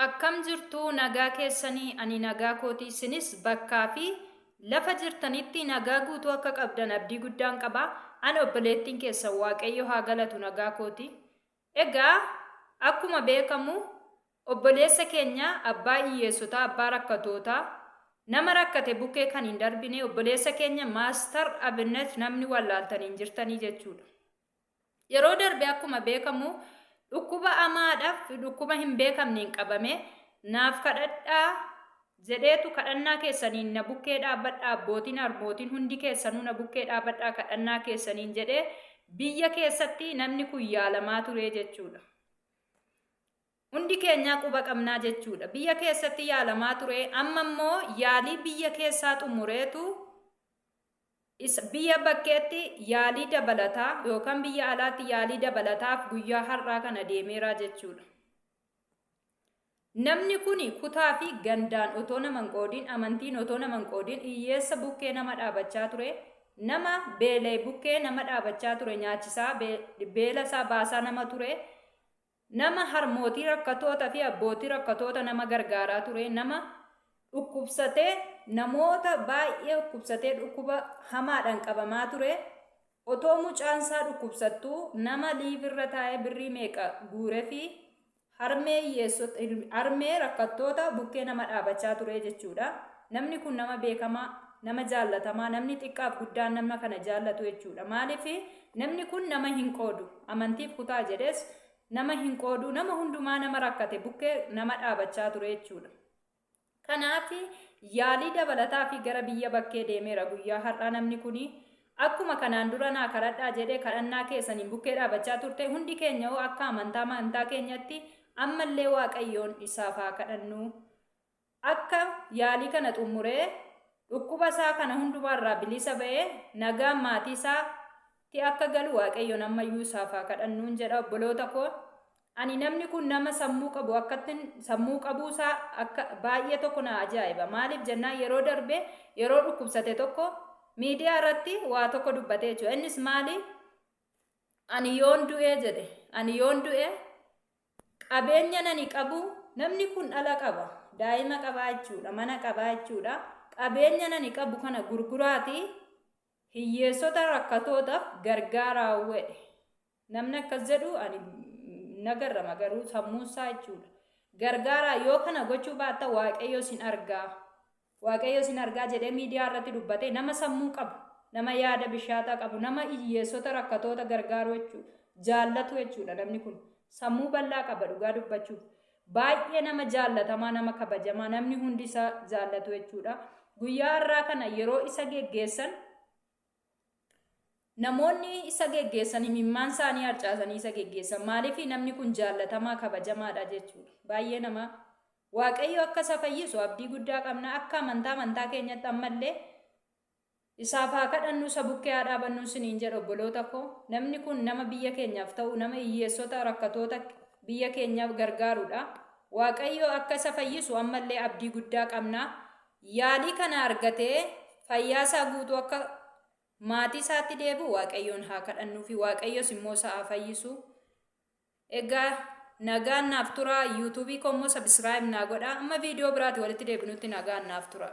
Akkam jirtu nagaa keessanii ani nagaa kooti isinis bakkaa fi lafa jirtanitti nagaa guutuu akka qabdan abdii guddaan qaba. Ani obboleettiin keessan Waaqayyo haa galatu nagaa kooti. Egaa akkuma beekamu obboleessa keenya abbaa hiyyeessotaa abbaa rakkatootaa nama rakkate bukkee kan hin darbine obboleessa keenya Maastar Abinnet namni wallaaltan hin jirtanii jechuudha. Yeroo darbe akkuma beekamu dhukkuba amaadhaaf dhukkuba hin beekamneen qabame naaf kadhadhaa jedheetu kadhannaa keessaniin na bukkee dhaabbadhaa abbootiin harmootiin hundi keessanuu na bukkee dhaabbadhaa kadhannaa keessaniin jedhee biyya keessatti namni kun yaalamaa ture jechuudha. Hundi keenyaa quba qabnaa jechuudha. Biyya keessatti yaalamaa ture amma immoo yaalii biyya keessaa xumureetu Isa biyya bakkeetti yaalii dabalataa yookaan biyya alaatti yaalii dabalataaf guyyaa har'aa kana deemeera jechuudha. Namni kun kutaa fi gandaan otoo nama hin qoodin, amantiin otoo nama hin qoodin, hiyyeessa bukkee nama dhaabachaa ture, nama beela'e bukkee nama dhaabachaa ture, nyaachisaa, beela isaa baasaa nama ture, Nama harmootii rakkatoota fi abbootii rakkatoota nama gargaaraa ture, nama dhukkubsatee namoota baay'ee dhukkubsatee dhukkuba hamaadhaan qabamaa ture, otoo mucaan isaa dhukkubsattuu nama liivirra taa'ee birrii meeqa guuree fi harmee hiyyeessota harmee rakkattoota bukkee nama dhaabachaa ture jechuudha. Namni kun nama beekamaa, nama jaallatamaa, namni xiqqaaf guddaan nama kana jaallatu jechuudha. Maaliif namni kun nama hin qoodu. Amantiif kutaa jedhees nama hin qoodu, nama hundumaa nama rakkate bukkee nama dhaabachaa ture jechuudha. Kanaaf yaalii dabalataa fi gara biyya bakkee deemeera guyyaa har'aa namni kuni akkuma kanaan dura naa kadhadhaa jedhee kadhannaa keessaniin bukkee dhaabachaa turte hundi keenya hoo akka amantaa amantaa keenyatti ammallee Waaqayyoon isaaf haa kadhannu. Akka yaalii kana xummuree dhukkuba isaa kana hundumaa irraa bilisa ba'ee nagaan maatii isaa tti akka galu Waaqayyoon ammayyuu isaaf haa kadhannuun jedha obboloota koo. Ani namni kun nama sammuu qabu akkattin sammuu qabuu isaa akka baay'ee tokko na ajaa'iba. Maaliif jennaan yeroo darbe yeroo dhukkubsate tokko miidiyaa irratti waa tokko dubbatee jechuudha. Innis maali? Ani yoon du'ee jedhe. Ani yoon du'e Qabeenya nani qabu namni kun dhala qaba daa'ima qabaa jechuudha mana qabaa jechuudha qabeenya nani qabu kana gurguraati hiyyeessota rakkatootaaf gargaaraa wedhe namni akkas jedhu ani nagarrama garuu sammuunsaa jechuudha gargaaraa yoo kana gochuu baatta waaqayyo sin argaa Waaqayyo isin argaa jedhee miidiyaa irratti dubbate nama sammuu qabu, nama yaada bishaataa qabu, nama hiyyeessota rakkatoota gargaaru jechuu jaallatu jechuudha namni kun. Sammuu bal'aa qaba dhugaa dubbachuuf. Baay'ee nama jaallatamaa, nama kabajamaa, namni hundi isa jaallatu jechuudha. Guyyaa har'aa kana yeroo isa geggeessan Namoonni isa geggeessan imimmaan isaanii harcaasanii isa geggeessan. Maaliif namni kun jaallatamaa kabajamaadha jechuudha. Baay'ee nama Waaqayyo akka isa fayyisu abdii guddaa qabna. Akka amantaa amantaa keenyatti ammallee isaaf haa kadhannu isa bukkee haa dhaabannu isiniin jedha obboloota koo. Namni kun nama biyya keenyaaf ta'u nama hiyyeessota rakkatoota biyya keenyaaf gargaarudha. Waaqayyo akka isa fayyisu ammallee abdii guddaa qabna. Yaalii kana argatee fayyaa isaa guutuu akka maatii isaatti deebi'u Waaqayyoon haa kadhannuufi Waaqayyos immoo isa haa fayyisu. Egaa nagaan naaf tura. YouTube koo immoo subscribe naa godha. Amma viidiyoo biraati walitti deebinutti nagaan naaf tura.